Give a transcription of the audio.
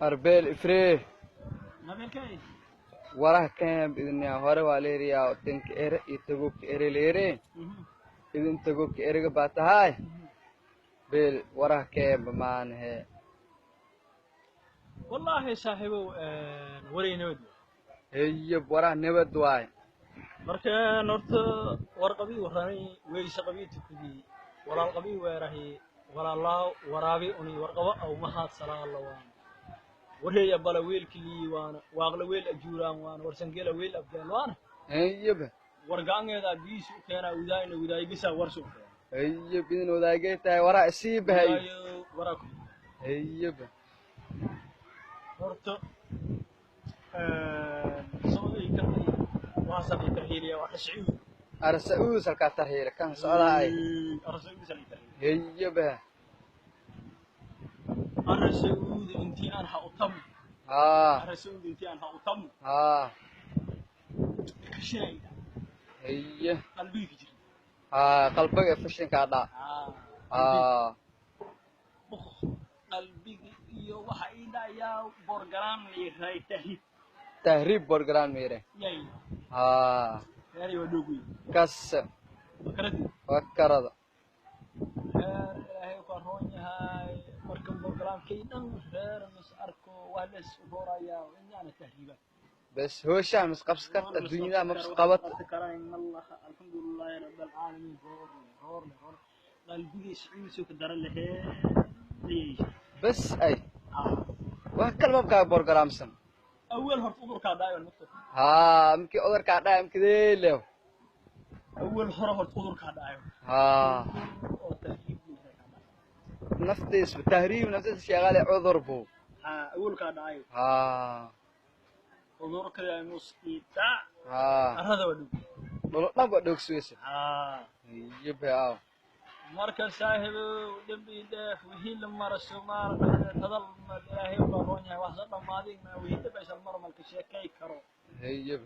Arbeel ifree. Nabeelkay. Waraha kemb idin hore waa leeriyaa tinka ere iyo tagobka ere leere idin tagobka erega baa tahay beel waraha kemb maanahe. Wallaahi saaxiibow, waray nabad. Heyab, waraha nabad waay. Markaan horta warqabii warramay, weyse qabii tukudii, walaal qabii weerahi, walaalaa waraabi uni warqabo aw mahaad salaala waana wareeya bala weelkilii waana waaqla weel ajuuraan waana warsangela weel abgaal waana. Heyab. Wargaangeeda biisu u keenaa widaayna widaaygisaa warsu u keena. Heyab, idin wadaagay tahay waraha isii bahay. Widaayo waraa ku. Heyab. Horta socday kartay waasan tarhiiliya waa rashciyu. Arsa-uus halkaa tarhiila kan socdaa ay. Arsa-uus ay tarhiiliya. Heyab. Arsa-uud intii aan ha utam. Haa. Arsa-uud intii aan ha utam. Haa. Kashinayda. Heye. Qalbiga ka jira. Haa, qalbiga fashinkaa dhaa. Haa. Buk qalbigi iyo waxa ii dhacayaa borgalaan leeyahay tahriib. Tahriib borgalaan meere. Yay. Haa. Reer waa dhoog wey. Kas. Makaradi. Wakarada. Reer ilaahay ku roon yahay markan borgalaankay dhan reer mis arko waa la is roorayaa inaana tahriiba. Bes hooshaa mis qabsi karta adduunyada ma bis qabat. Alxamdulilaahi rabbi alcaalamiin, roorle roorle roor qalbigiis cuusuu ka daran lahee. Bes ay wax kalmabkaa borgalaamsan. Awal horta udurkaa dhaayo mugta. Haa, markii cudurkaa dhacay mkideelew. Awal hore horta udurkaa dhaayo. Haa. Oo tahriib leeyahay kaa dhaayo. Naftiis tahriib naftiis sheegale cudur buu. Haa, awalkaa dhaayo. Haa. Udurka musqiita. Haa. Arrada waa dhow. Dholo dhan ba dhoogsuyeysa. Haa. Yibe aaw. Marka saaxiibow dembi dheef wixii la mara Soomaal hadal ma ilaahay baa roon yahay wax soo dhammaaday ma wixii dambe isal mar malka sheekay karo. Heyib.